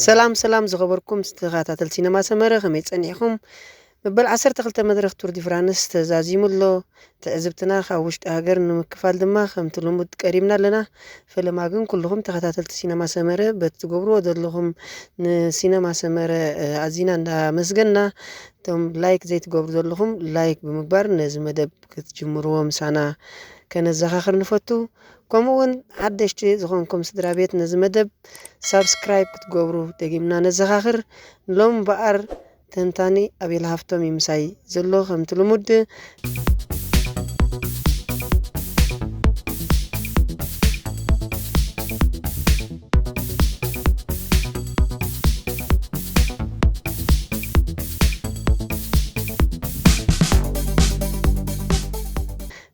ሰላም ሰላም ዝኸበርኩም ተኸታተልቲ ሲነማ ሰመረ፣ ከመይ ጸኒሕኩም? መበል ዓሰርተ ክልተ መድረኽ ቱር ዲ ፍራንስ ተዛዚሙ ኣሎ። ትዕዝብትና ካብ ውሽጢ ሃገር ንምክፋል ድማ ከምቲ ልሙድ ቀሪብና ኣለና። ፈለማ ግን ኩልኹም ተኸታተልቲ ሲነማ ሰመረ በቲ ትገብርዎ ዘለኹም ንሲነማ ሰመረ፣ እ፣ ኣዚና እንዳመስገንና፣ እቶም ላይክ ዘይትገብሩ ዘለኹም ላይክ ብምግባር ነዚ መደብ ክትጅምርዎ ምሳና ከነዘኻኽር ንፈቱ። ከምኡ እውን ሓደሽቲ ዝኾንኩም ስድራ ቤት ነዚ መደብ ሳብስክራይብ ክትገብሩ ደጊምና ነዘኻኽር። ሎም በኣር ተንታኒ ኣቤል ሃፍቶም ይምሳይ ዘሎ ከምቲ ልሙድ።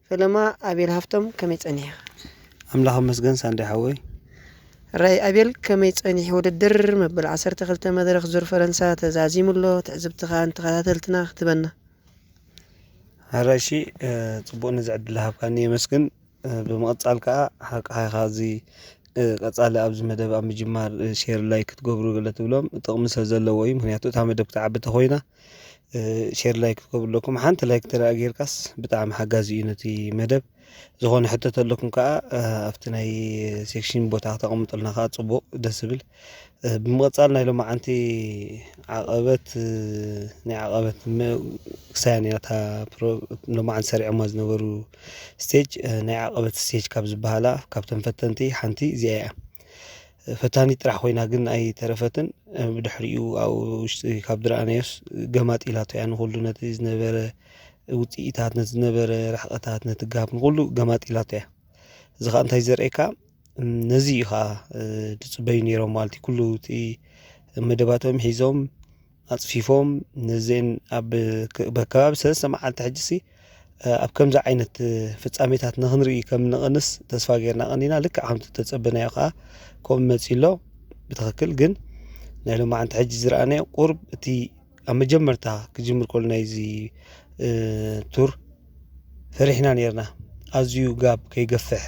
ፈለማ ኣቤል ሃፍቶም ከመይ ጸኒሕኻ? ኣምላኽ ይመስገን ሳንዴ ሓወይ። ራይ ኣቤል፣ ከመይ ጸኒሕ ውድድር መበል ዓሰርተ ክልተ መድረኽ ዙር ፈረንሳ ተዛዚሙ ኣሎ? ትዕዝብትኻን ተኸታተልትና ክትበና። ሕራይ እሺ፣ እ፣ ጽቡቕ ነዚ ዕድል ሃብካኒ የመስግን። እ፣ ብምቕጻል ከኣ ሓቅኻ ኢኻ፣ እዚ፣ እ፣ ቀጻሊ ኣብዚ መደብ ኣብ ምጅማር፣ እ፣ ሼር ላይክ ክትገብሩ ገለ ትብሎም ጥቕሚ ስለ ዘለዎ እዩ። ምኽንያቱ እታ መደብ ክትዓቢ ተኾይና፣ እ፣ ሼር ላይክ ክትገብሩ ኣለኩም። ሓንቲ ላይክ እንተ ደኣ ጌርካስ ብጣዕሚ ሓጋዚ እዩ ነቲ መደብ። ዝኾነ ሕቶ ተለኩም ከኣ፣ እ፣ ኣብቲ ናይ ሴክሽን ቦታ ክተቐምጡልና ከኣ ጽቡቕ ደስ ዝብል። እ፣ ብምቕጻል ናይ ሎማዓንቲ ዓቐበት፣ እ፣ ናይ ዓቐበት ም-፣ ክሳያን እያ እታ ፕሮ-፣ ሎማዓንቲ ሰሪዖማ ዝነበሩ ስቴጅ፣ እ፣ ናይ ዓቐበት ስቴጅ ካብ ዝበሃላ ካብተን ፈተንቲ ሓንቲ እዚኣ እያ። ፈታኒት ጥራሕ ኮይና ግን ኣይተረፈትን። ብድሕሪኡ ኣብኡ ውሽጢ ካብ ዝረኣናዮስ ገማጥ ኢላቶ እያ ንኹሉ ነቲ ዝነበረ ውፅኢታት፣ ነቲ ዝነበረ ርሕቐታት፣ ነቲ ጋፕ ንኹሉ ገማጥ ኢላቶ እያ። እዚ ኸዓ እንታይ ዘርእየካ? እም፣ ነዚ እዩ ኸዓ፣ እ፣ ዝፅበዩ ነይሮም ማለት እዩ። ኩሉ እቲ መደባቶም ሒዞም ኣፅፊፎም ነዘን ኣብ ክ-፣ በከባቢ ሰለስተ መዓልቲ ሕጂ ሲ፣ እ፣ ኣብ ከምዚ ዓይነት፣ እ፣ ፍጻሜታት ንኽንርኢ ከም ንቕንስ ተስፋ ጌርና ቀኒና። ልክዕ ከምቲ ተጸበናዮ ከኣ ከምኡ መጺኡ ኣሎ። ብትኽክል ግን ናይ ሎማዓንቲ ሕጂ ዝረኣናዮ ቁሩብ እቲ ኣብ መጀመርታ ክጅምር ከሎ ናይዚ፣ እ፣ ቱር ፈሪሕና ኔርና። ኣዝዩ ጋብ ከይገፍሕ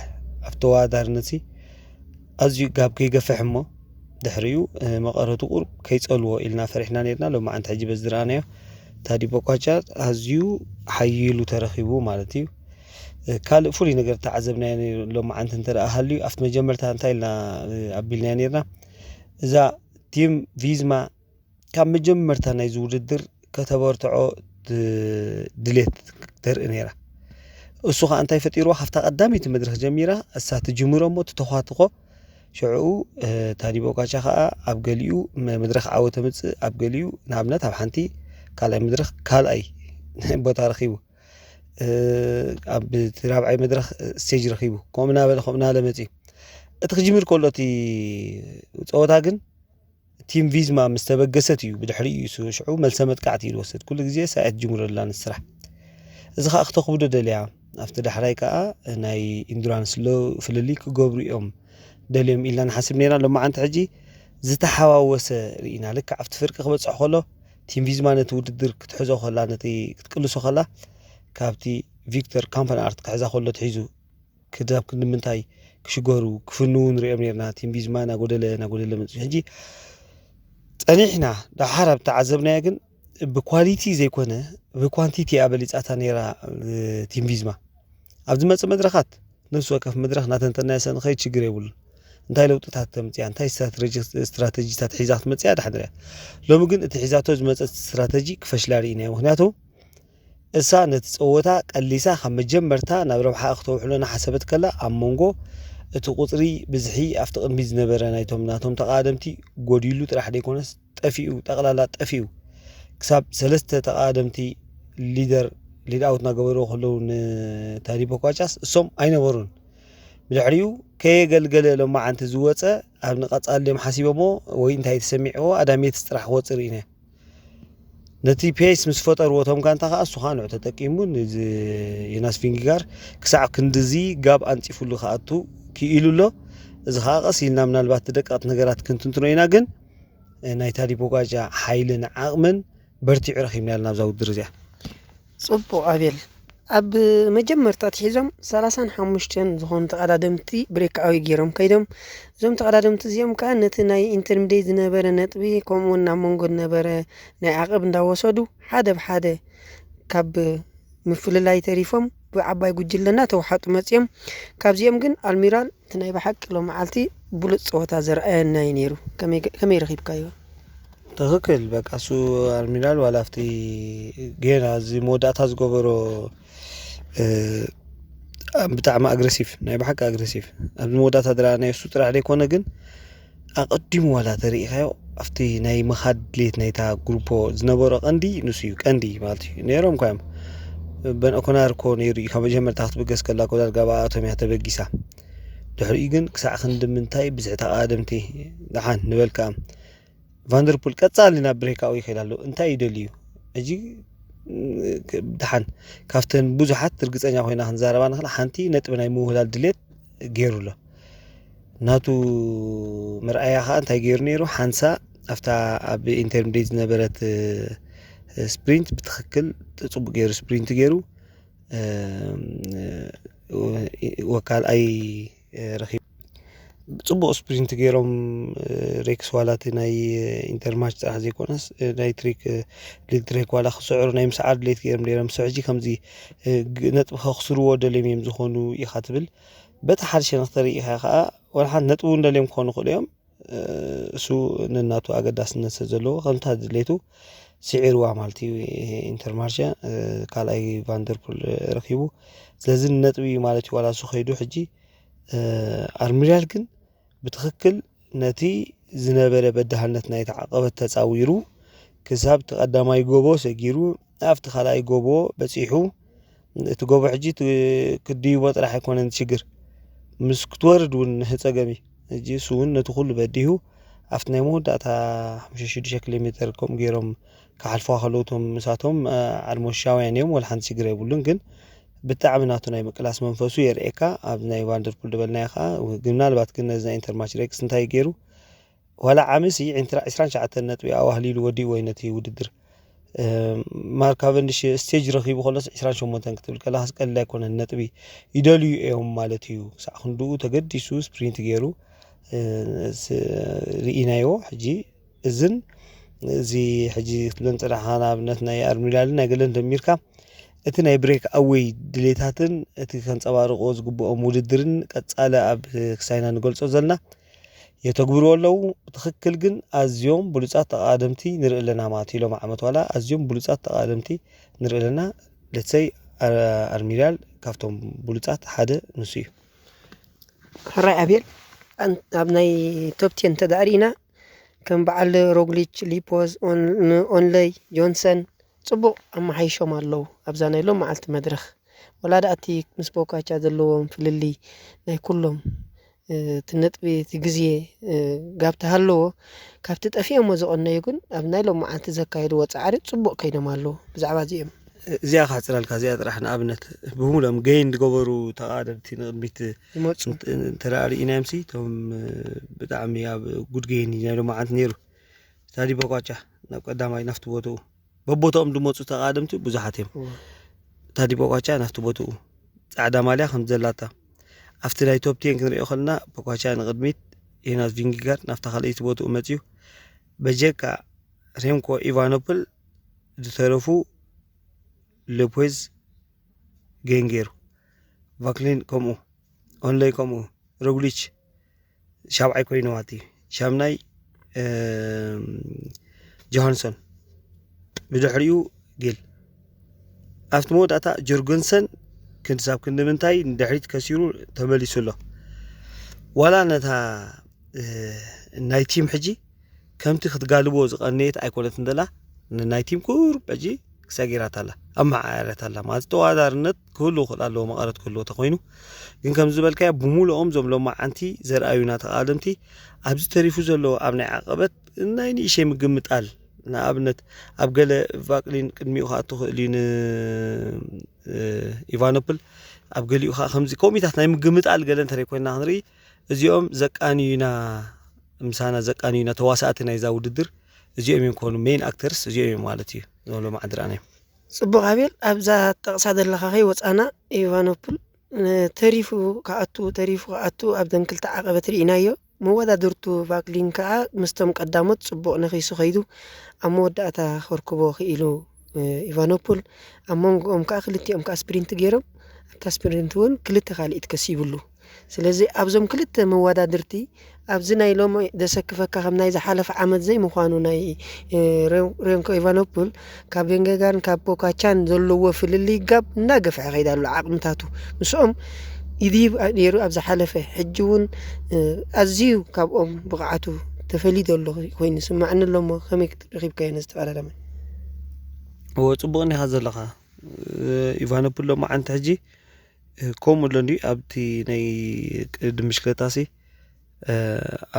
ኣብ ተወዳዳርነት ሲ ኣዝዩ ጋብ ከይገፍሕ እሞ ድሕሪኡ፣ እ፣ መቐረቱ ቁሩብ ከይጸልዎ ኢልና ፈሪሕና ኔርና። ሎማዓንቲ ሕጂ በዚ ዝረኣናዮ ታዲ ቦኳቻ ኣዝዩ ሓይሉ ተረኺቡ ማለት እዩ። እ፣ ካልእ ፍሉይ ነገር ተዓዘብናዮ ሎማዓንቲ እንተ ደኣ ሃልዩ፣ ኣብቲ መጀመርታ እንታይ ኢልና፣ እ፣ ኣቢልናዮ ኔርና? እዛ ቲም ቪዝማ ካብ መጀመርታ ናይዚ ውድድር ከተበርትዖ ድ-፣ ድሌት ተርኢ ነይራ። እሱ ኸኣ እንታይ ፈጢርዋ? ካብታ ቀዳመይቲ መድረኽ ጀሚራ እሳ ትጅምሮ እሞ ትተዃትኾ። ሽዑ፣ እ፣ ታዲ ቦካቻ ኸኣ ኣብ ገሊኡ መ-፣ መድረኽ ዓወት ተምጽእ፣ ኣብ ገሊኡ ንኣብነት ኣብ ሓንቲ ካልኣይ መድረኽ ካልኣይ ቦታ ረኺቡ። እ፣ ኣብ እቲ ራብዓይ መድረኽ ስቴጅ ረኺቡ። ከምኡ እናበለ፣ ከምኡ እናበለ መጺኡ። እቲ ክጅምር ከሎ እቲ ጸወታ ግን ቲም ቪዝማ ምስ ተበገሰት እዩ ብድሕሪኡ እዩ ሱ-፣ ሽዑ መልሰ መጥቃዕቲ እዩ ዝወስድ። ኩሉ ግዜ እሳ እያ ትጅምሮ ዘላ ነቲ ስራሕ። እዚ ኸኣ ክተኽብዶ ደልያ፣ ኣብቲ ዳሕራይ ከኣ ናይ ኢንዱራንስ ሎ ፍልልይ ክገብሩ እዮም ደልዮም ኢልና ንሓስብ ነይርና። ሎማዓንቲ ሕጂ ዝተሓዋወሰ ርኢና። ልክዕ ኣብቲ ፍርቂ ክበጽሕ ከሎ ቲም ቪዝማ ነቲ ውድድር ክትሕዞ ከላ፣ ነቲ ክትቅልሶ ከላ፣ ካብቲ ቪክተር ካምፐንኣርት ክሕዛ ከሎ ትሒዙ ክዳብ ክንዲ ምንታይ ክሽገሩ፣ ክፍንዉ ንሪኦም ኔርና። ቲም ቪዝማ እናጎደለ፣ እናጎደለ መጺኡ። ሕጂ ጸኒሕና ደሓር ኣብ ተዓዘብናዮ ግን ብኳሊቲ ዘይኮነ ብኳንቲቲ እያ በሊጻታ ኔራ፣ እ፣ ቲም ቪዝማ። ኣብ ዝመጽእ መድረኻት ነፍሲ ወከፍ መድረኽ እናተንተናዮ ሰ ንኸይድ ችግር የብሉን። እንታይ ለውጥታት ተምጽያ፣ እንታይ ስትራተጂ-፣ ስትራተጂታት ሒዛ ክትመጽያ ደሓን ንሪኣ። ሎሚ ግን እቲ ሒዛቶ ዝመጸት ስትራተጂ ክፈሽላ ርኢናዮ። ምኽንያቱ እሳ ነቲ ጸወታ ቀሊሳ ካብ መጀመርታ ናብ ረብሓኣ ክተውዕሎ እናሓሰበት ከላ፣ ኣብ መንጎ እቲ ቁጽሪ ብዝሒ ኣብቲ ቅድሚት ዝነበረ ናይቶም ናቶም ተቓደምቲ ጎዲሉ ጥራሕ ደይኮነስ ጠፊኡ፣ ጠቕላላ ጠፊኡ። ክሳብ ሰለስተ ተቓደምቲ ሊደር፣ ሊድ ኣውት እናገበርዎ ከለዉ ንታዲ ቦኳቻስ እሶም ኣይነበሩን። ብድሕሪኡ ከየገልገለ ሎማዓንቲ ዝወጸ ኣብ ንቐጻሊ ድዮም ሓሲቦሞ ወይ እንታይ ተሰሚዕዎ፣ ኣዳሜትስ ጥራሕ ክወጽእ ርኢናዮ። ነቲ ፔስ ምስ ፈጠርዎ እቶም ጋንታ ከኣ እሱ ከኣ ንዑ ተጠቂሙ ንዚ ዮናስ ቪንጊጋር ክሳዕ ክንድዚ ጋብ ኣንጺፉሉ ክኣቱ ክኢሉ ኣሎ። እዚ ከኣ ቀስ ኢልና ምናልባት ደቀቕቲ ነገራት ክንትንትኖ ኢና፣ ግን ናይ ታዲ ቦጋጃ ሓይልን ዓቕምን በርቲዑ ረኺብና ኣለና ኣብዛ ውድድር እዚኣ። ጽቡቕ ኣቤል፣ ኣብ መጀመርታ ኣትሒዞም ሰላሳን ሓሙሽተን ዝኾኑ ተቐዳደምቲ ብሬክኣዊ ገይሮም ከይዶም። እዞም ተቐዳደምቲ እዚኦም ከኣ ነቲ ናይ ኢንተርሚዲየት ዝነበረ ነጥቢ፣ ከምኡውን ኣብ መንጎ ዝነበረ ናይ ዓቐብ እንዳወሰዱ፣ ሓደ ብሓደ ካብ ምፍልላይ ተሪፎም ብዓባይ ጉጅለ እናተወሓጡ መጺኦም። ካብዚኦም ግን ኣልሚራል እቲ ናይ ብሓቂ ሎም መዓልቲ ብሉጽ ጸወታ ዘርኣየና እዩ ነይሩ። ከመይ፣ ከመይ ረኺብካዮ? ትኽክል። በቃ እሱ ኣልሚራል ዋላ ኣብቲ ጌና እዚ መወዳእታ ዝገበሮ፣ እ፣ ብጣዕሚ ኣግረሲቭ፣ ናይ ብሓቂ ኣግረሲቭ። ኣብዚ መወዳእታ ዝረኣናዮ እሱ ጥራሕ ዘይኮነ ግን ኣቐዲሙ ዋላ ተሪኢኻዮ ኣብቲ ናይ ምኻድ ድሌት ናይታ ግሩፖ ዝነበሮ ቀንዲ ንሱ እዩ፣ ቀንዲ ማለት እዩ። ነይሮም እኳ እዮም። በን ኦኮናር እኮ ነይሩ እዩ፣ ካብ መጀመርታ ክትብገስ ከላ እኮ ዳርጋ ብኣቶም እያ ተበጊሳ። ድሕሪኡ ግን ክሳዕ ክንዲ ምንታይ ብዝሒ ተቓደምቲ ደሓን ንበልካ። ቫንደርፑል ቀጻሊ ናብ ብሬክኣዊ ይኸይድ ኣሎ። እንታይ ይደልዩ? ሕጂ ደሓን ካብተን ብዙሓት ርግጸኛ ኮይና ክንዛረባ ንኽእል፣ ሓንቲ ነጥቢ ናይ ምውህላል ድሌት ገይሩ ኣሎ። ናቱ መርኣያ ኸኣ እንታይ ገይሩ ነይሩ? ሓንሳ ኣብታ ኣብ ኢንተርሚዲየት ዝነበረት፣ እ፣ ስፕሪንት ብትኽክል ጽቡቅ ገይሩ ስፕሪንት ገይሩ፣ እ፣ ወካልኣይ፣ እ፣ ረኺቡ። ጽቡቅ ስፕሪንት ገይሮም፣ እ፣ ሬክስ ዋላ እቲ ናይ፣ እ፣ ኢንተርማች ጥራሕ ዘይኮነስ፣ እ፣ ናይ ትሪክ፣ እ፣ ሊግ ትሬክ ዋላ ክስዕሩ ናይ ምስዓር ድሌት ገይሮም ነይሮም። ንሱ ሕጂ ከምዚ፣ እ፣ ግ-፣ ነጥቢ ከኽስርዎ ደልዮም እዮም ዝኾኑ ኢኻ ትብል። በቲ ሓደ ሸነኽ ተሪኢኻ ከኣ ዋላ ሓንቲ ነጥቢ እውን ደልዮም ክኾኑ ይኽእሉ እዮም። እ፣ እሱ ነናቱ ኣገዳስነት ስለ ዘለዎ ከምታ ድሌቱ ስዒርዋ ማለት እዩ። ይሄ ኢንተርማርሸ፣ እ፣ ካልኣይ ቫንደርፑል ረኺቡ። ስለዚ ነጥቢ እዩ ማለት እዩ። ዋላ እሱ ከይዱ ሕጂ፣ እ፣ ኣርሚሪያል ግን ብትኽክል ነቲ ዝነበረ በዳህነት ናይቲ ዓቐበት ተጻዊሩ ክሳብ እቲ ቀዳማይ ጎቦ ሰጊሩ ኣብቲ ካልኣይ ጎቦ በጺሑ። እቲ ጎቦ ሕጂ እቲ ክድይቦ ጥራሕ ኣይኮነን እቲ ሽግር፣ ምስ ክትወርድ እውን ጸገም እዩ። ሕጂ እሱ እውን ነቲ ኩሉ በዲሁ ኣብቲ ናይ መወዳእታ ሓሙሽተ ሽዱሽተ ኪሎ ሜትር ከምኡ ገይሮም ክሓልፉዋ ከለዉ እቶም ምሳቶም፣ እ፣ ኣልሞሻውያን እዮም፣ ወላ ሓንቲ ሽግር የብሉን። ግን ብጣዕሚ ናቱ ናይ ምቅላስ መንፈሱ የርእየካ። ኣብ ናይ ቫንደርፑል ዝበልናዮ ከዓ፣ ግን ምናልባት ግን ነዚ ናይ ኢንተርማች ሬክስ እንታይ ገይሩ፣ ዋላ ዓምሲ ዕንትራ ዕስራን ትሽዓተን ነጥቢ ኣዋህሊሉ ወዲእዎ እዩ ነቲ ውድድር። እ፣ ማርክ ካቨንዲሽ ስቴጅ ረኺቡ ከሎስ ዕስራን ሸሞንተን ክትብል ከለኻስ ቀሊል ኣይኮነን። ነጥቢ ይደልዩ እዮም ማለት እዩ። ክሳዕ ክንድኡ ተገዲሱ ስፕሪንት ገይሩ፣ እ፣ ስ-፣ ርኢናዮ። ሕጂ እዝን እዚ ሕጂ ክትብለን ጽናሕካ፣ ንኣብነት ናይ ኣርሚላልን ናይ ገለን ደሚርካ፣ እቲ ናይ ብሬክ ኣወይ ድሌታትን እቲ ከንጸባርቕዎ ዝግብኦም ውድድርን ቀጻሊ ኣብ ክሳይና ንገልጾ ዘለና የተግብርዎ ኣለዉ። ብትኽክል ግን ኣዝዮም ብሉጻት ተቓደምቲ ንርኢ ኣለና ማለት እዩ። ሎም ዓመት ዋላ ኣዝዮም ብሉጻት ተቓደምቲ ንርኢ ኣለና። ለትሰይ ኣርሚላል ካብቶም ብሉጻት ሓደ ንሱ እዩ። ሕራይ ኣቤል፣ ኣን-፣ ኣብ ናይ ቶፕ ቴን እንተ ደኣ ርኢና፣ ከም በዓል ሮግሊች፣ ሊፖዝ፣ ኦን-፣ ኦንለይ፣ ጆንሰን ጽቡቕ ኣመሓይሾም ኣለዉ ኣብዛ ናይ ሎም መዓልቲ መድረኽ። ወላ ደኣ እቲ ምስ ቦካቻ ዘለዎም ፍልልይ ናይ ኩሎም፣ እ፣ እቲ ነጥቢ፣ እቲ ግዜ፣ እ፣ ጋብ ተሃለዎ፣ ካብቲ ጠፊኦሞ ዝቐነዩ ግን ኣብ ናይ ሎም መዓልቲ ዘካየድዎ ጻዕሪ ጽቡቕ ከይዶም ኣለዉ። ብዛዕባ እዚኦም እዚኣ ክሕጽረልካ፣ እዚኣ ጥራሕ ንኣብነት፣ ብሙሉኦም ገይን ዝገበሩ ተቓደምቲ ንቕድሚት ይመጹ። እንተ-፣ እንተ ደኣ ርኢናዮምሲ፣ እቶም፣ እ፣ ብጣዕሚ ኣብ ጉድ ገይን እዩ ናይ ሎማዓንቲ ነይሩ። ታዲ ቦኳቻ ናብ ቀዳማይ ናብቲ ቦትኡ፣ በቦታኦም ዝመጹ ተቓደምቲ ብዙሓት እዮም። እወ። ታዲ ቦኳቻ ናብቲ ቦትኡ፣ ጻዕዳ ማልያ ከም ዘላታ፣ ኣብቲ ናይ ቶፕ ቴን ክንሪኦ ከለና፣ ቦኳቻ ንቕድሚት፣ ዮናስ ቪንጊጋርድ ናብታ ካልኣይቲ ቦትኡ መጺኡ። በጀካ ሬምኮ ኢቫኖፕል ዝተረፉ ሎፔዝ ገይን ገይሩ፣ ቫክሊን ከምኡ፣ ኦንለይ ከምኡ፣ ሮግሊች ሻብዓይ ኮይኑ ማለት እዩ። ሻምናይ፣ እም፣ ጆሃንሶን፣ ብድሕሪኡ ጊል። ኣብቲ መወዳእታ ጆርገንሰን ክንሳብ ክንዲ ምንታይ ንድሕሪት ከሲሩ ተመሊሱ ኣሎ። ዋላ ነታ፣ እ፣ ናይ ቲም ሕጂ ከምቲ ክትጋልቦ ዝቐነየት ኣይኮነትን ዘላ፣ ንናይ ቲም ቁሩብ ሕጂ ክሰጊራታ ኣላ፣ ኣመዓራርያታ ኣላ። ማለት ተወዳዳርነት ክህሉ ይኽእል ኣለዎ፣ መቐረት ክህልዎ ተኾይኑ። ግን ከም ዝበልካዮ፣ ብምሉኦም እዞም ሎማዓንቲ ዘርኣዩና ተቓደምቲ፣ ኣብዚ ተሪፉ ዘሎ ኣብ ናይ ዓቐበት ናይ ንእሽተይ ምግምጣል፣ ንኣብነት ኣብ ገለ ቫቅሊን ቅድሚኡ ክኣቱ ክእል እዩ ን-፣ እ፣ ኢቫኖፕል፣ ኣብ ገሊኡ ከዓ ከምዚ ከምኡታት ናይ ምግምጣል ገለ እንተደይ ኮይንና ክንርኢ፣ እዚኦም ዘቃንዩና፣ ምሳና ዘቃንዩና ተዋሳእቲ ናይዛ ውድድር እዚኦም እዮም ክኾኑ፣ ሜን ኣክተርስ እዚኦም እዮም ማለት እዩ። እዞም ሎማዓንቲ ረኣናዮም። ጽቡቕ ኣቤል፣ ኣብዛ ጠቕሳ ዘለኻ ከይወጻና ኢቫኖፕል፣ እ፣ ተሪፉ ክኣቱ፣ ተሪፉ ክኣቱ ኣብዘን ክልተ ዓቐበት ርኢናዮ። መወዳድርቱ ቫክሊን ከኣ ምስቶም ቀዳሞት ጽቡቕ ነኺሱ ከይዱ፣ ኣብ መወዳእታ ከርክቦ ክኢሉ፣ እ፣ ኢቫኖፖል። ኣብ መንጎኦም ከኣ ክልቲኦም ከኣ ስፕሪንት ገይሮም፣ ኣብታ ስፕሪንት እውን ክልተ ካልኢት ከሲቡሉ። ስለዚ ኣብዞም ክልተ መወዳድርቲ ኣብዚ ናይ ሎሚ ዘሰክፈካ ከም ናይ ዝሓለፈ ዓመት ዘይምዃኑ ናይ፣ እ፣ ሬ-፣ ሬንኮ ኢቫኖፖል ካብ ቬንገጋርን ካብ ፖካቻን ዘለዎ ፍልልይ ጋብ እናገፍሐ ከይዳ ኣሎ ዓቕምታቱ። ምስኦም ይድይብ ነይሩ ኣብ ዝሓለፈ። ሕጂ እውን፣ እ፣ ኣዝዩ ካብኦም ብቕዓቱ ተፈልዩ ዘሎ ኮይኑ ይስማዕኒ ኣሎ። እሞ ከመይ ረኺብካዮ ነዚ ተቐዳዳማይ? እዎ፣ ጽቡቕ እኒኻ ዘለኻ። እ፣ ኢቫኖፖል ሎማዓንቲ ሕጂ፣ እ፣ ከምኡ ኣሎ እንድዩ። ኣብቲ ናይ ቅድድም ብሽክለታሲ፣ እ፣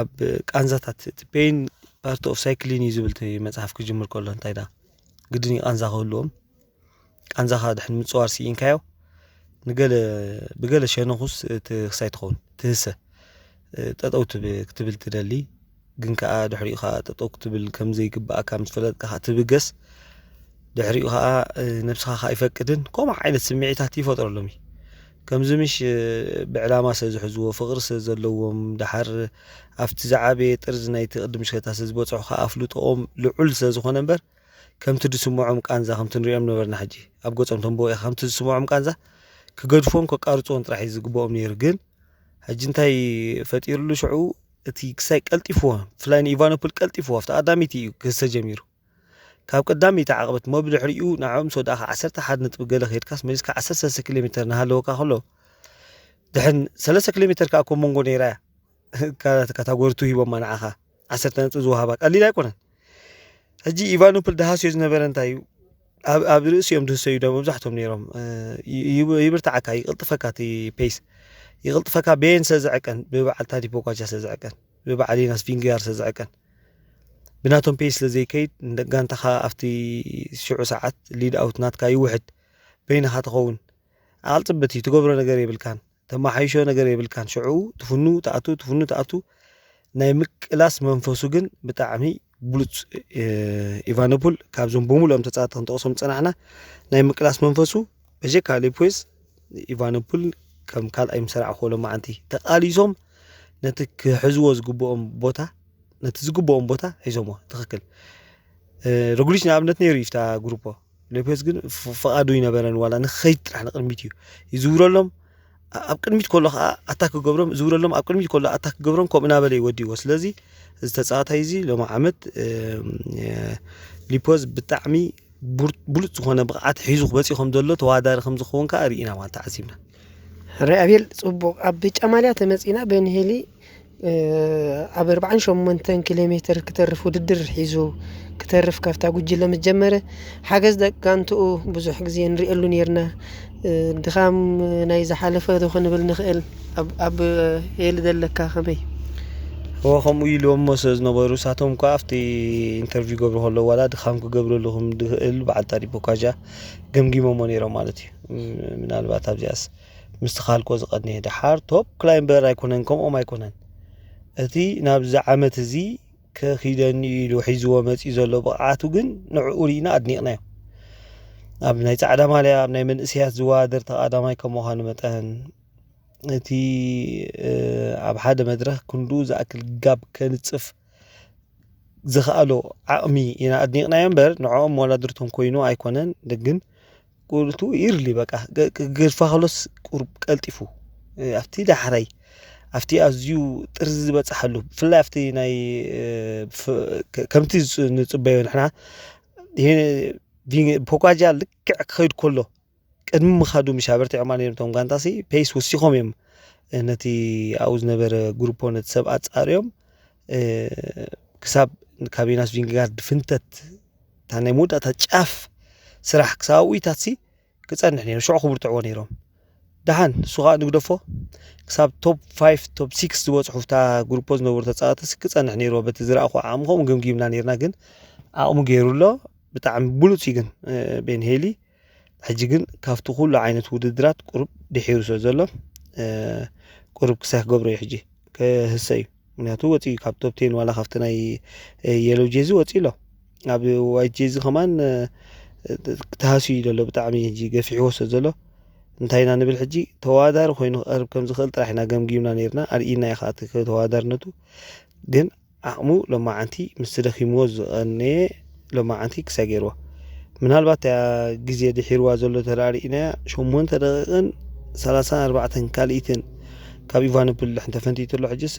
ኣብ ቃንዛታት፣ እቲ ፔን ፓርት ኦፍ ሳይክሊን እዩ ዝብል እቲ መጽሓፍ ክጅምር ከሎ፣ እንታይ ደኣ ግድን እዩ ቃንዛ ክህልዎም። ቃንዛኻ ድሕን ምጽዋር ስኢንካዮ፣ ንገለ፣ ብገለ ሸነኹስ እቲ ክሳይ ትኸውን፣ ትህሰ፣ እ፣ ጠጠው ትብ-፣ ክትብል ትደሊ። ግን ከኣ ድሕሪኡ ከኣ ጠጠው ክትብል ከም ዘይግብኣካ ምስ ፈለጥካ ከኣ ትብገስ። ድሕሪኡ ከኣ፣ እ፣ ነብስኻ ከኣ ኣይፈቅድን። ከምኡ ዓይነት ስምዒታት ይፈጥረሎም እዩ። ከምዚ ምሽ፣ እ፣ ብዕላማ ስለ ዝሕዝዎ፣ ፍቕሪ ስለ ዘለዎም፣ ደሓር ኣብቲ ዝዓበየ ጥርዚ ናይቲ ቅድም ምሽከታ ስለ ዝበጽሑ ከኣ ኣፍልጦኦም ልዑል ስለ ዝኾነ እምበር፣ ከምቲ ዝስምዖም ቃንዛ፣ ከምቲ ንሪኦም ነበርና ሕጂ ኣብ ገጾም ተንብቦ ኢኻ፣ ከምቲ ዝስምዖም ቃንዛ ክገድፎም ከቃርጽዎም ጥራሕ እዩ ዝግብኦም ነይሩ። ግን ሕጂ እንታይ ፈጢሩሉ ሽዑ፣ እቲ ክሳይ ቀልጢፍዎ፣ ብፍላይ ንኢቫኖፖል ቀልጢፍዎ፣ ኣብቲ ቀዳመይቲ እዩ ክስተ ጀሚሩ። ካብ ቀዳመይቲ ዓቕበት እሞ ብድሕሪኡ ንዕኦም ምስ ወዳእካ ዓሰርተ ሓደ ነጥቢ ገለ ከይድካስ መሊስካ ዓሰርተ ሰለስተ ኪሎ ሜተር እናሃለወካ ከሎ፣ ድሕን ሰለስተ ኪሎ ሜተር ከኣ እኮ መንጎ ነይራ እያ። ካ-፣ ካታጎሪ ቱ ሂቦማ ንዓኻ። ዓሰርተ ነጥቢ ዝወሃባ ቀሊል ኣይኮነን። ሕጂ ኢቫኖፖል ድሃስዮ ዝነበረ እንታይ እዩ? ኣብ፣ ኣብ ርእሲኦም ድህሰዩ ዶ መብዛሕትኦም ነይሮም። እ፣ ይ-፣ ይብ-፣ ይብርትዓካ፣ ይቕልጥፈካ እቲ ፔስ። ይቕልጥፈካ በየን ስለ ዝዕቀን፣ ብበዓል ታዲ ፖጋቻ ስለ ዝዕቀን፣ ብበዓል ዮናስ ቪንግያር ስለ ዝዕቀን። ብናቶም ፔስ ስለ ዘይከይድ፣ ንጋንታኻ ኣብቲ ሽዑ ሰዓት ሊድ ኣውት ናትካ ይውሕድ። በይንኻ ትኸውን። ኣቓልጽበት እዩ፣ ትገብሮ ነገር የብልካን። ተመሓይሾ ነገር የብልካን። ሽዑ ትፍኑ ትኣቱ፣ ትፍኑ ትኣቱ። ናይ ምቅላስ መንፈሱ ግን ብጣዕሚ ብሉጽ፣ እ፣ ኢቫኖፖል ካብዞም ብምሉኦም ተጻወትቲ ክንጠቕሶም ዝጸናሕና፣ ናይ ምቅላስ መንፈሱ በጀካ ሌፖዝ፣ ኢቫኖፖል ከም ካልኣይ ምስ ረኣኹዎ ሎማዓንቲ ተቃሊሶም ነቲ ክሕዝዎ ዝግብኦም ቦታ፣ ነቲ ዝግብኦም ቦታ ሒዞምዎ። ትኽክል። እ፣ ሮግሊች ንኣብነት ነይሩ እዩ፣ ፍታ ግሩፖ። ሌፖዝ ግን ፍ-፣ ፍቓዱ ይነበረን፣ ዋላ ንኸይድ ጥራሕ ንቕድሚት እዩ ይዝውረሎም። ኣ-፣ ኣብ ቅድሚት ከሎ ኸዓ ኣታክ ክገብሮም፣ ዝውረሎም ኣብ ቅድሚት ከሎ ኣታክ ክገብሮም፣ ከምኡ እናበለ እዩ ወዲዎ። ስለዚ እዚ ተጻዋታይ እዚ ሎሚ ዓመት፣ እ፣ እ፣ ሊፖዝ ብጣዕሚ ቡር-፣ ብሉጽ ዝኾነ ብቕዓት ሒዙ ክመጽእ ከም ዘሎ፣ ተወዳዳሪ ከም ዝኸውን ከኣ ርኢና ማለት ተዓዚብና። ሕራይ ኣቤል፣ ጽቡቕ። ኣብ ጫማልያ ተመጺና፣ በንሄሊ፣ እ፣ ኣብ ኣርብዓን ሸሞንተን ኪሎ ሜተር ክተርፍ ውድድር ሒዙ ክተርፍ ካብታ ጉጅለ ምስ ጀመረ፣ ሓገዝ ደቂ ጋንትኡ ብዙሕ ግዜ ንርእየሉ ኔርና። እ፣ ድኻም ናይ ዝሓለፈ ዶ ክንብል ንኽእል? ኣብ፣ ኣብ ሄሊ ዘለካ ከመይ? እወ፣ ከምኡ ኢልዎም እሞ ስለ ዝነበሩ፣ ንሳቶም እኳ ኣብቲ ኢንተርቪው ይገብሩ ከለዉ፣ ዋላ ድኻም ክገብረሉ ከም ዝኽእል በዓል ታዲ ፖካጃ ገምጊሞሞ ነይሮም ማለት እዩ። ም-፣ ምናልባት ኣብዚኣስ ምስትኽኻል እኮ ዝቐንየ። ደሓር ቶፕ ክላይምበር ኣይኮነን፣ ከምኦም ኣይኮነን። እቲ ናብዚ ዓመት እዚ ከኺደኒ ኢሉ ሒዝዎ መጺኡ ዘሎ ብቕዓቱ ግን ንዕኡ ርኢና ኣድኒቕናዮ። ኣብ ናይ ጻዕዳ ማልያ፣ ኣብ ናይ መንእሰያት ዝወዳደር ተቐዳማይ ከም ምዃኑ መጠን፣ እቲ፣ እ፣ ኣብ ሓደ መድረኽ ክንድኡ ዝኣክል ጋብ ከንጽፍ ዝኸኣሎ ዓቕሚ ኢና ኣድኒቕናዮ እምበር፣ ንዕኦም መወዳድርቶም ኮይኑ ኣይኮነን። ግን ቁርቱ ኢርሊ በቃ፣ ገ-፣ ገ-፣ ገድፋ ከሎስ ቁሩብ ቀልጢፉ፣ እ፣ ኣብቲ ዳሕራይ፣ ኣብቲ ኣዝዩ ጥርዚ ዝበጽሓሉ፣ ብፍላይ ኣብቲ ናይ፣ እ፣ ፍ-፣ ከ-፣ ከምቲ ዝጽ-፣ ንጽበዮ ንሕና፣ ይሄ ቪን-፣ ፖጋጃ ልክዕ ክኸይድ ከሎ፣ ቅድሚ ምኻዱ ምሽ ኣበርቲዖማ ነይሮም እቶም ጋንታሲ፣ ፔስ ወሲኾም እዮም። ነቲ ኣብኡ ዝነበረ ግሩፖ ነቲ ሰብ ኣጻርዮም፣ እ፣ ክሳብ ካብ ዮናስ ቪንጌጋርድ ፍንተት፣ እታ ናይ መወዳእታ ጫፍ ስራሕ ክሳብ ኣብኡ ኢታትሲ ክጸንሕ ነይሩ። ሽዑ ክብርትዕዎ ነይሮም። ደሓን፣ እሱ ኸኣ ንግደፎ፣ ክሳብ ቶፕ ፋይፍ፣ ቶፕ ሲክስ ዝበጽሑ፣ እታ ግሩፖ ዝነበሩ ተጻወትሲ ክጸንሕ ነይርዎ። በቲ ዝረኣኹ ዓቕሚ ከምኡ ገምጊምና ነይርና፣ ግን ዓቕሙ ገይሩ ኣሎ። ብጣዕሚ ብሉጽ እዩ ግን፣ እ፣ ቤን ሄሊ። ሕጂ ግን ካብቲ ኩሉ ዓይነት ውድድራት ቁሩብ ድሒሩ ስለ ዘሎ፣ እ፣ ቁሩብ ክሳይ ክገብሮ እዩ ሕጂ። ክህሰ እዩ። ምክንያቱ ወጺኡ ካብ ቶፕ ቴን ዋላ ካብቲ ናይ፣ እ፣ የሎ ጄዚ ወጺኡ ኣሎ። ኣብ ዋይት ጄዚ ከማን፣ እ፣ ተሃስዩ ዘሎ ብጣዕሚ ሕጂ ገፊሕዎ ስለ ዘሎ እንታይ ኢና ንብል ሕጂ ተወዳዳሪ ኮይኑ ክቐርብ ከም ዝኽእል ጥራሕ ኢና ገምጊምና ነርና ኣርኢና ኢኻ እቲ ተወዳዳርነቱ ግን ዓቕሙ ሎማዓንቲ ምስ ደኺምዎ ዝቐነየ ሎማዓንቲ ክሳይ ገይርዎ ምናልባት እያ ግዜ ድሒርዋ ዘሎ ተራእርኢናያ ሸሞንተ ደቂቕን ሰላሳን ኣርባዕተን ካልኢትን ካብ ኢቫኖፕል ድሕን ተፈንቲቱ ኣሎ ሕጅስ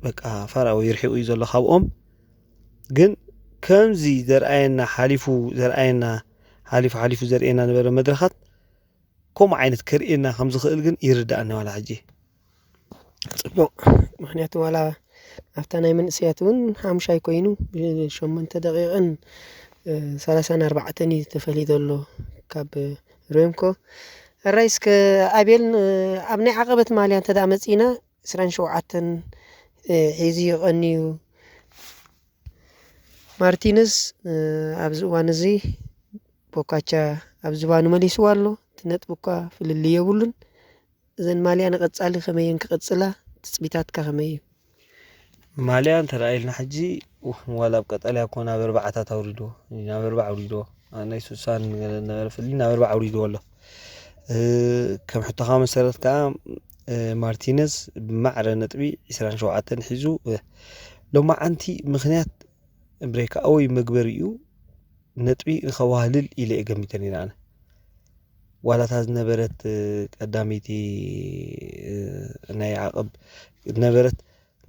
በቃ ፋራዊ ይርሒቑ እዩ ዘሎ ካብኦም ግን ከምዚ ዘርኣየና ሓሊፉ ዘርኣየና ሓሊፉ ሓሊፉ ዘርእየና ነበረ መድረኻት ከምኡ ዓይነት ከርእየና ከም ዝኽእል ግን ይርዳእኒ ዋላ ሕጂ ፅቡቅ ምክንያቱ ዋላ ኣብታ ናይ መንእሰያት እውን ሓሙሻይ ኮይኑ ብሸሞንተ ደቂቕን ሰላሳን ኣርባዕተን እዩ ተፈልዩ ዘሎ ካብ ሬምኮ ራይ እስከ ኣቤል ኣብ ናይ ዓቐበት ማልያ እንተ መፂና ዕስራን ሸውዓተን ሒዙ ይቐንዩ ማርቲንስ ኣብዚ እዋን እዚ ቦካቻ ኣብ ዝባኑ መሊስዋ ኣሎ እቲ ነጥቢ እኳ ፍልልይ የብሉን እዘን ማልያ ንቐጻሊ ከመየን ክቐጽላ ትጽቢታትካ ከመይ እዩ ማልያ እንተረኣይልና ሕጂ ዋላ ኣብ ቀጠልያ እኮ ናብ ኣርባዕታት ኣውሪድዎ ናብ ኣርባዕ ኣውሪድዎ ናይ ሱሳን ነበረ ፍሊ ናብ ኣርባዕ ኣውሪድዎ ኣሎ ከም ሕቶኻ መሰረት ከዓ ማርቲነዝ ብማዕረ ነጥቢ ዕስራን ሸውዓተን ሒዙ ሎማዓንቲ ምኽንያት ብሬክኣወይ መግበሪኡ ነጥቢ ንኸዋህልል ኢለ እየ ገሚተ ነይረ ኣነ ዋላታ ዝነበረት ቀዳመይቲ ናይ ዓቐብ ነበረት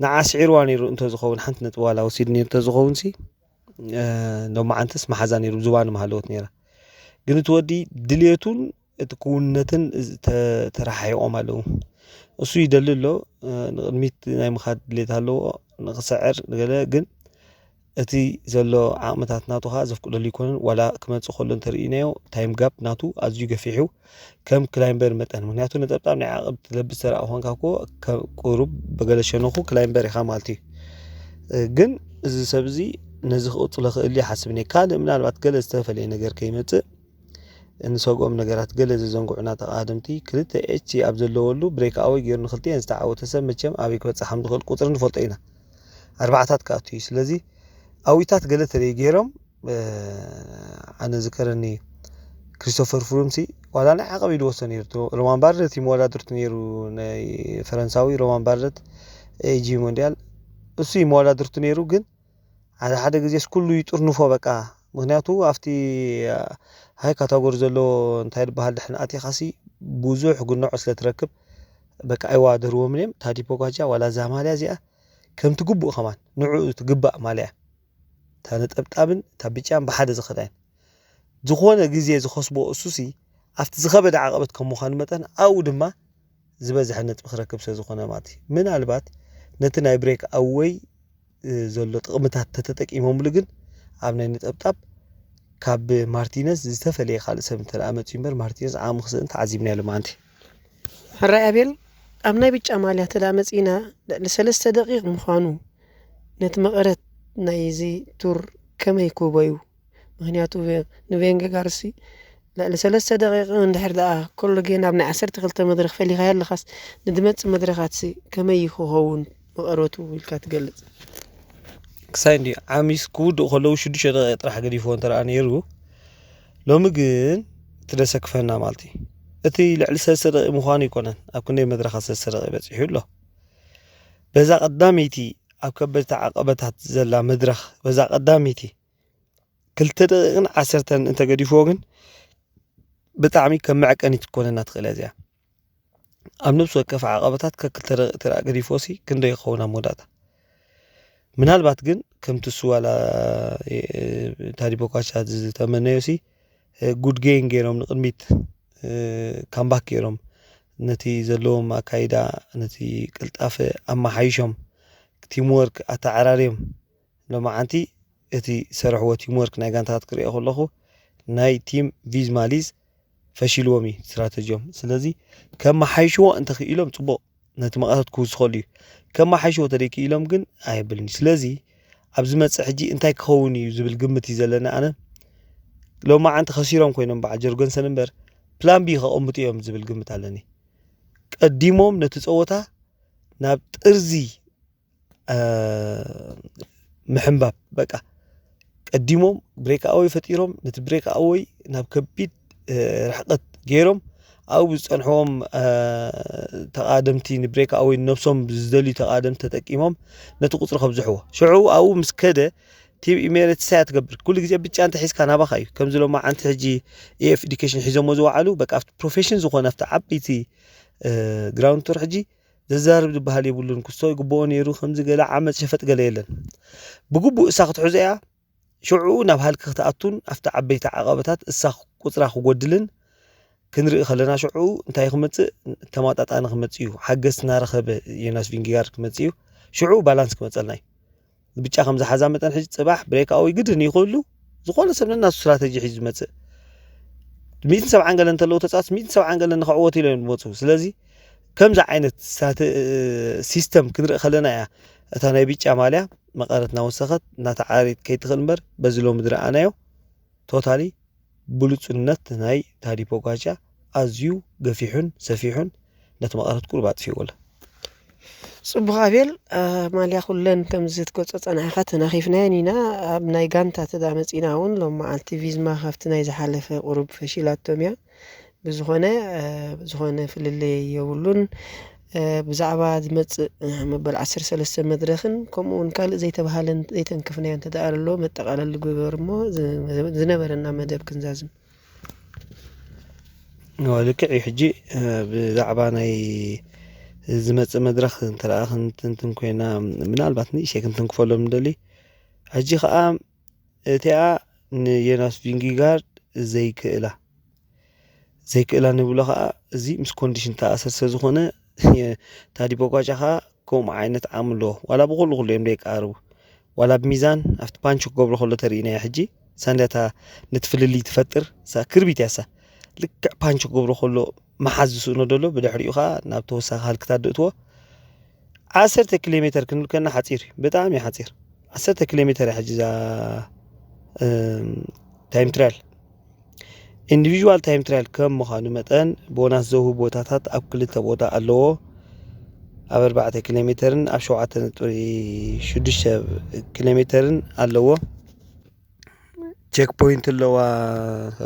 ንዓ ስዒርዋ ነይሩ እንተዝኸውን ሓንቲ ነጥቢ ዋላ ወሲዱ ነይሩ እንተዝኸውን ሲ ሎማዓንትስ መሓዛ ነይሩ ዝባኑ መሃለወት ነይራ ግን እቲ ወዲ ድልየቱን እቲ ክውንነትን ተረሓሒቖም ኣለዉ። እሱ ይደሊ ኣሎ፣ ንቕድሚት ናይ ምኻድ ድሌት ኣለዎ፣ ንኽስዕር ገለ ግን እቲ ዘሎ ዓቕምታት ናቱ ኸኣ ዘፍቅደሉ ኣይኮነን። ዋላ ክመጽእ ከሎ እንተርኢናዮ ታይም ጋፕ ናቱ ኣዝዩ ገፊሕ እዩ፣ ከም ክላይምበር መጠን። ምኽንያቱ ነጠብጣብ ናይ ዓቐብ ትለብስ ተረኣ ኾንካ እኮ ቁሩብ ብገለ ሸነኹ ክላይምበር ኢኻ ማለት እዩ። ግን እዚ ሰብ እዚ ነዚ ክቕጽሎ ክእል ይሓስብ እየ። ካልእ ምናልባት ገለ ዝተፈለየ ነገር ከይመጽእ እንሰግኦም ነገራት ገለ ዘዘንግዑና ተቓደምቲ ክልተ ኤች ኣብ ዘለወሉ ብሬክ ኣወይ ገይሩ ንክልቲኤን ዝተዓወተ ሰብ መቸም ኣበይ ክበፅሕ ከም ዝኽእል ቁፅሪ ንፈልጦ ኢና። ኣርባዕታት ክኣቱ እዩ። ስለዚ ኣዊታት ገለ ተለይ ገይሮም ኣነ ዝከረኒ ክሪስቶፈር ፍሩምሲ ዋላ ናይ ዓቐብ ኢሉ ወስዶ ነይሩ። ሮማን ባርደት እዩ መወዳድርቱ ነይሩ ናይ ፈረንሳዊ ሮማን ባርደት ኤጂ ሞንዲያል እሱ እዩ መወዳድርቱ ነይሩ ግን ሓደ ሓደ ግዜስ ኩሉ ይጥርንፎ በቃ ምክንያቱ ኣብቲ ሃይ ካታጎሪ ዘሎ እንታይ ዝበሃል ድሕን ኣቲኻሲ ብዙሕ ጉንዖ ስለ ትረክብ በቃ ኣይዋደርዎምን እዮም ታዲ ፖጋቻ ዋላ እዛ ማልያ እዚኣ ከም ትግብኡ ከማን ንዕኡ ትግባእ ማልያ እያ እታ ነጠብጣብን እታ ብጫን ብሓደ ዝኸዳ እየን ዝኾነ ግዜ ዝኸስቦ እሱሲ ኣብቲ ዝኸበደ ዓቐበት ከም ምዃኑ መጠን ኣብኡ ድማ ዝበዝሐ ነጥቢ ክረክብ ስለ ዝኾነ ማለት እዩ ምናልባት ነቲ ናይ ብሬክ ኣወይ ዘሎ ጥቕምታት ተተጠቂሞምሉ ግን ኣብ ናይ ነጠብጣብ ካብ ማርቲነዝ ዝተፈለየ ካልእ ሰብ እንተ መፅዩ እምበር ማርቲነዝ ዓቕሚ ክስእን ተዓዚብናዮ ሎማዓንቲ ሕራይ ኣቤል ኣብ ናይ ብጫ ማልያ ተዳ መፂና ልዕሊ ሰለስተ ደቂቕ ምዃኑ ነቲ መቐረት ናይዚ ቱር ከመይ ክህቦ እዩ ምክንያቱ ንቬንገጋርሲ ልዕሊ ሰለስተ ደቂቕ እንድሕር ደኣ ኮሎ ጌና ኣብ ናይ ዓሰርተ ክልተ መድረኽ ፈሊኻዮ ኣለኻስ ንድመጽእ መድረኻትሲ ከመይ እዩ ክኸውን መቐረቱ ኢልካ ትገልጽ? ክሳይ እንዲ ዓሚስ ክውድእ ከለዉ ሽዱሽተ ደቂቕ ጥራሕ ገዲፍዎ እንተ ደኣ ነይሩ ሎሚ ግን እቲ ደሰክፈና ማለት እዩ እቲ ልዕሊ ሰለስተ ደቂቕ ምዃኑ ኣይኮነን ኣብ ክንደይ መድረኻት ሰለስተ ደቂቕ በጺሑ ኣሎ በዛ ቀዳመይቲ ኣብ ከበድቲ ዓቐበታት ዘላ መድረኽ በዛ ቀዳመይቲ ክልተ ደቂቕን ዓሰርተን እንተገዲፍዎ ግን ብጣዕሚ ከም መዐቀኒት ክትኮነና ትኽእል እያ እዚኣ። ኣብ ነብሲ ወከፍ ዓቐበታት ከክልተ ደቂቕ ተደኣ ገዲፍዎ ሲ ክንደይ ይኸውን ኣብ መወዳእታ? ምናልባት ግን ከምቲ እሱ ዋላ ታዲ ቦካቻ ዝተመነዮ ሲ ጉድ ጌን ገይሮም ንቕድሚት ካምባክ ገይሮም ነቲ ዘለዎም ኣካይዳ ነቲ ቅልጣፈ ኣመሓይሾም ቲምወርክ ኣተዓራርዮም ሎማዓንቲ እቲ ዝሰርሕዎ ቲምወርክ ናይ ጋንታታት ክሪኦ ከለኹ ናይ ቲም ቪዝማ ሊዝ ፈሺልዎም እዩ ስትራተጂኦም ስለዚ ከመሓይሽዎ እንተኽኢሎም ፅቡቕ ነቲ መቐረት ክውስኸሉ እዩ ከመሓይሽዎ ተደይክኢሎም ግን ኣየብልን እዩ ስለዚ ኣብ ዝመፅእ ሕጂ እንታይ ክኸውን እዩ ዝብል ግምት እዩ ዘለኒ ኣነ ሎማዓንቲ ከሲሮም ኮይኖም በዓል ጀርገንሰን እምበር ፕላን ቢ ከቐምጡ እዮም ዝብል ግምት ኣለኒ ቀዲሞም ነቲ ፀወታ ናብ ጥርዚ ምሕንባብ በቃ ቀዲሞም ብሬክ ኣወይ ፈጢሮም፣ ነቲ ብሬክ ኣወይ ናብ ከቢድ ርሕቀት ገይሮም ኣብኡ ብዝፀንሕዎም ተቓደምቲ ንብሬክ ኣወይ ነብሶም ዝደልዩ ተቓደምቲ ተጠቂሞም ነቲ ቁፅሪ ከብዝሕዎ። ሽዑ ኣብኡ ምስ ከደ ቲም ኢሜሬትስ እያ ትገብር። ኩሉ ግዜ ብጫ እንተ ሒዝካ ናባኻ እዩ። ከምዚ ሎማ ዓንቲ ሕጂ ኤፍ ኤዲኬሽን ሒዞሞ ዝወዓሉ በቃ ኣብቲ ፕሮፌሽን ዝኾነ ኣብቲ ዓበይቲ ግራውንድ ቱር ሕጂ ዘዛርብ ዝበሃል የብሉን። ክስቶ ይግብኦ ነይሩ ከምዚ ገለ ዓመፅ ሸፈጥ ገለ የለን። ብግቡእ እሳ ክትሕዞ እያ። ሽዑ ናብ ሃልኪ ክትኣቱን ኣብቲ ዓበይቲ ዓቐበታት እሳ ቁፅራ ክጎድልን ክንርኢ ከለና ሽዑ እንታይ ክመፅእ ተማጣጣኒ ክመፅእ እዩ። ሓገዝ እናረኸበ ዮናስ ቪንጊጋርድ ክመፅእ እዩ። ሽዑ ባላንስ ክመፀልና እዩ። ብጫ ከም ዝሓዛ መጠን ሕጂ ፅባሕ ብሬክ ኣወይ ግድን ይኽእሉ ዝኾነ ሰብ ነናቱ ስትራተጂ ሒዙ ዝመፅእ ሚእትን ሰብዓን ገለ እንተለዉ ተፃወት ሚእትን ሰብዓን ገለ ንክዕወት ኢሎም ዝመፁ። ስለዚ ከምዚ ዓይነት ሲስተም ክንርኢ ከለና እያ እታ ናይ ብጫ ማልያ መቐረት እናወሰኸት እናተዓረየት ከይትኽእል እምበር በዚ ሎሚ ዝረኣናዮ ቶታሊ ብሉፅነት ናይ ታዲ ፖጋቻ ኣዝዩ ገፊሑን ሰፊሑን ነቲ መቐረት ቁሩብ ኣጥፊእዎ ኣሎ። ጽቡቕ ኣቤል፣ ማልያ ኩለን ከምዚ ትገልጾ ጸናሕካ ተናኺፍናየን ኢና። ኣብ ናይ ጋንታ ተዳ መጺና እውን ሎም መዓልቲ ቪዝማ ካብቲ ናይ ዝሓለፈ ቁሩብ ፈሺላቶም እያ። ብዝኾነ ዝኾነ ፍልልይ የብሉን። ብዛዕባ ዝመጽእ መበል ዓሰርተ ሰለስተ መድረኽን ከምኡ እውን ካልእ ዘይተባህለን ዘይተንከፍናዮ እንተ ደኣ ኣሎ መጠቓለሊ ግበር እሞ ዝነበረና መደብ ክንዛዝም። ልክዕ እዩ። ሕጂ ብዛዕባ ናይ ዝመፅእ መድረኽ እንተደኣ ክንትንትን ኮይና ምናልባት ንእሽተይ ክንትንክፈሎም ንደሊ። ሕጂ ከዓ እቲኣ ንዮናስ ቪንጊጋርድ ዘይክእላ ዘይክእላ ንብሎ ከዓ እዚ ምስ ኮንዲሽን ተኣሰር ስለ ዝኾነ ታዲ ፖጋቻ ከዓ ከምኡ ዓይነት ዓቕሚ ኣለዎ። ዋላ ብኩሉ ኩሉ እዮም ዘይቀራረቡ። ዋላ ብሚዛን ኣብቲ ፓንች ክገብሮ ከሎ ተርእናያ። ሕጂ ሳንዳታ ነቲ ፍልልይ ትፈጥር እሳ ክርቢት እያ። እሳ ልክዕ ፓንች ክገብሮ ከሎ መሓዝ ዝስእኖ ደሎ ብድሕሪኡ ከዓ ናብ ተወሳኺ ሃልክታት ድእትዎ። ዓሰርተ ኪሎ ሜትር ክንብል ከና ሓፂር እዩ፣ ብጣዕሚ ሓፂር። ዓሰርተ ኪሎ ሜትር እያ ሕጂ እዛ ታይም ትራያል። ኢንዲቪዥዋል ታይም ትራያል ከም ምዃኑ መጠን ቦናስ ዘውህብ ቦታታት ኣብ ክልተ ቦታ ኣለዎ። ኣብ ኣርባዕተ ኪሎ ሜተርን ኣብ ሸውዓተ ነጥቢ ሽዱሽተ ኪሎ ሜተርን ኣለዎ። ቸክ ፖይንት ኣለዋ።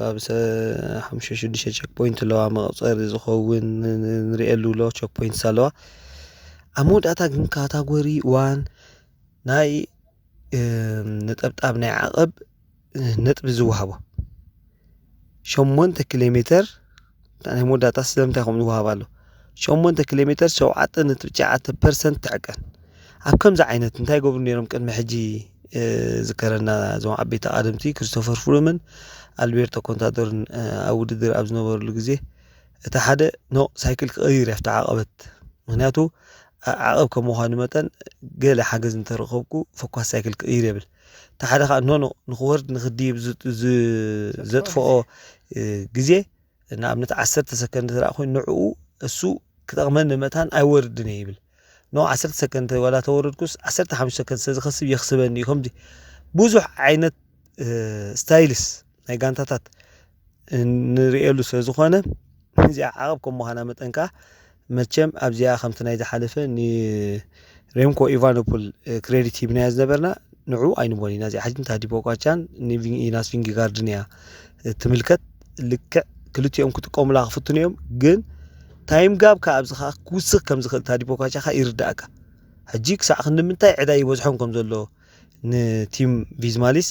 ኣብ ሓሙሽተ ሽዱሽተ ቸክ ፖይንት ኣለዋ። መቐፀሪ ዝኸውን ንሪኤሉ ኣሎ ቸክ ፖይንትስ ኣለዋ። ኣብ መወዳእታ ግን ካታጎሪ ዋን ናይ ነጠብጣብ ናይ ዓቐብ ነጥቢ ዝወሃቦ ሸሞንተ ኪሎ ሜተር ናይ መወዳእታ ስለምንታይ ከምኡ ዝወሃብ ኣሎ? ሸሞንተ ኪሎ ሜተር ሸውዓተ ነጥቢ ትሽዓተ ፐርሰንት ትዕቀን። ኣብ ከምዚ ዓይነት እንታይ ገብሩ ነይሮም ቅድሚ ሕጂ ዝከረና እዞም ዓበይቲ ኣቐድምቲ ክሪስቶፈር ፍሩምን ኣልቤርቶ ኮንታዶርን ኣብ ውድድር ኣብ ዝነበርሉ ግዜ እቲ ሓደ ኖ ሳይክል ክቕይር እያ ኣብቲ ዓቐበት። ምክንያቱ ዓቐብ ከም ምዃኑ መጠን ገለ ሓገዝ እንተረኸብኩ ፈኳስ ሳይክል ክቕይር የብል። እቲ ሓደ ከዓ ኖ ኖ ንክወርድ ንክድይብ ዘጥፍኦ ግዜ ንኣብነት ዓሰርተ ሰከንድ ዝረኣ ኮይኑ ንዕኡ እሱ ክጠቕመኒ መታን ኣይወርድን እየ ይብል። ኖ ዓሰርተ ሰከንድ ዋላ ተወረድኩስ ዓሰርተ ሓሙሽተ ሰከንድ ስለዝኸስብ የኽስበኒ እዩ። ከምዚ ብዙሕ ዓይነት ስታይልስ ናይ ጋንታታት ንርእየሉ ስለዝኾነ እዚኣ ዓቐብ ከም ምዃና መጠን ከዓ መቸም ኣብዚኣ ከምቲ ናይ ዝሓለፈ ንሬምኮ ኢቫኖፖል ክሬዲት ሂብናያ ዝነበርና ንዑ ኣይንቦን ኢና። እዚኣ ሕጂ ንታዲ ፖጋቻን ንቪንጊጋርድን እያ ትምልከት። ልክዕ ክልቲኦም ክጥቀሙላ ክፍትኑ እዮም፣ ግን ታይም ጋብ ከዓ ኣብዚ ከዓ ክውስኽ ከም ዝኽእል ታዲ ፖጋቻ ከዓ ይርዳእካ። ሕጂ ክሳዕ ክንዲ ምንታይ ዕዳ ይበዝሖም ከም ዘሎ ንቲም ቪዝማሊስ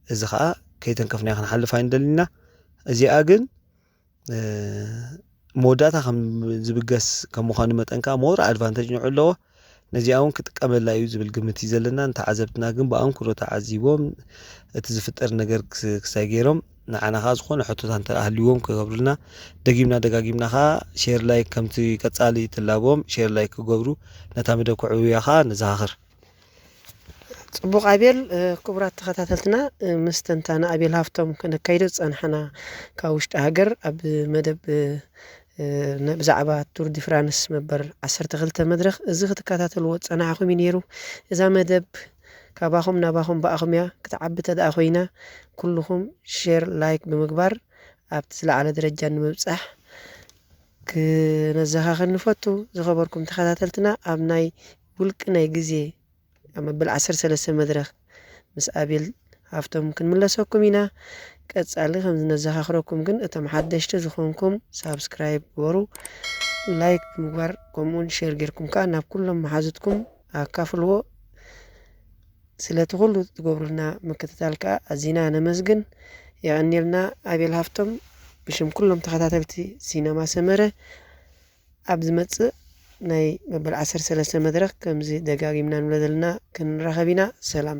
እዚ ከዓ ከይተንከፍናዮ ክንሓልፍ ኣይንደልን ኢና። እዚኣ ግን መወዳእታ ከም ዝብገስ ከም ምዃኑ መጠን ከዓ ሞር ኣድቫንተጅ ንዑ ኣለዎ። ነዚኣ እውን ክጥቀመላ እዩ ዝብል ግምት እዩ ዘለና። ንተዓዘብትና ግን ብኣንክሮ ተዓዚቦም እቲ ዝፍጠር ነገር ክሳይ ገይሮም ንዓና ከዓ ዝኾነ ሕቶታት እንተ ሃልይዎም ክገብሩልና ደጊምና ደጋጊምና ከዓ ሼር ላይክ ከምቲ ቀፃሊ ትላቦም ሼር ላይክ ክገብሩ ነታ መደብ ክዕብያ ከዓ ነዘኻኽር። ጽቡቕ ኣቤል። ክቡራት ተኸታተልትና፣ ምስ ተንታኒ ኣቤል ሃፍቶም ከነካይዶ ዝጸናሕና ካብ ውሽጢ ሃገር ኣብ መደብ ብዛዕባ ቱር ዲ ፍራንስ መበር ዓሰርተ ክልተ መድረኽ እዚ ክትከታተልዎ ዝጸናሕኹም እዩ ነይሩ። እዛ መደብ ካባኹም ናባኹም ብኣኹም እያ ክትዓቢ ተደኣ ኮይና ኩልኹም ሼር ላይክ ብምግባር ኣብቲ ዝለዓለ ደረጃ ንምብጻሕ ክነዘኻኽር ንፈቱ። ዝኸበርኩም ተኸታተልትና ኣብ ናይ ውልቂ ናይ ግዜ ኣብ መበል ዓሰርተ ሰለስተ መድረኽ ምስ ኣቤል ሃፍቶም ክንምለሰኩም ኢና። ቀጻሊ ከም ዝነዘኻኽረኩም ግን እቶም ሓደሽቲ ዝኾንኩም ሳብስክራይብ ግበሩ፣ ላይክ ብምግባር ከምኡውን ሼር ጌርኩም ከኣ ናብ ኩሎም መሓዙትኩም ኣካፍልዎ። ስለቲ ኩሉ ትገብሩልና ምክትታል ከኣ ኣዚና ነመስግን። የቐንየልና ኣቤል ሃፍቶም። ብሽም ኩሎም ተኸታተልቲ ሲነማ ሰመረ ኣብ ዝመጽእ ናይ መበል ዓሰርተ ሰለስተ መድረኽ ከምዚ ደጋጊምና ንብሎ ዘለና ክንራኸብ ኢና። ሰላም።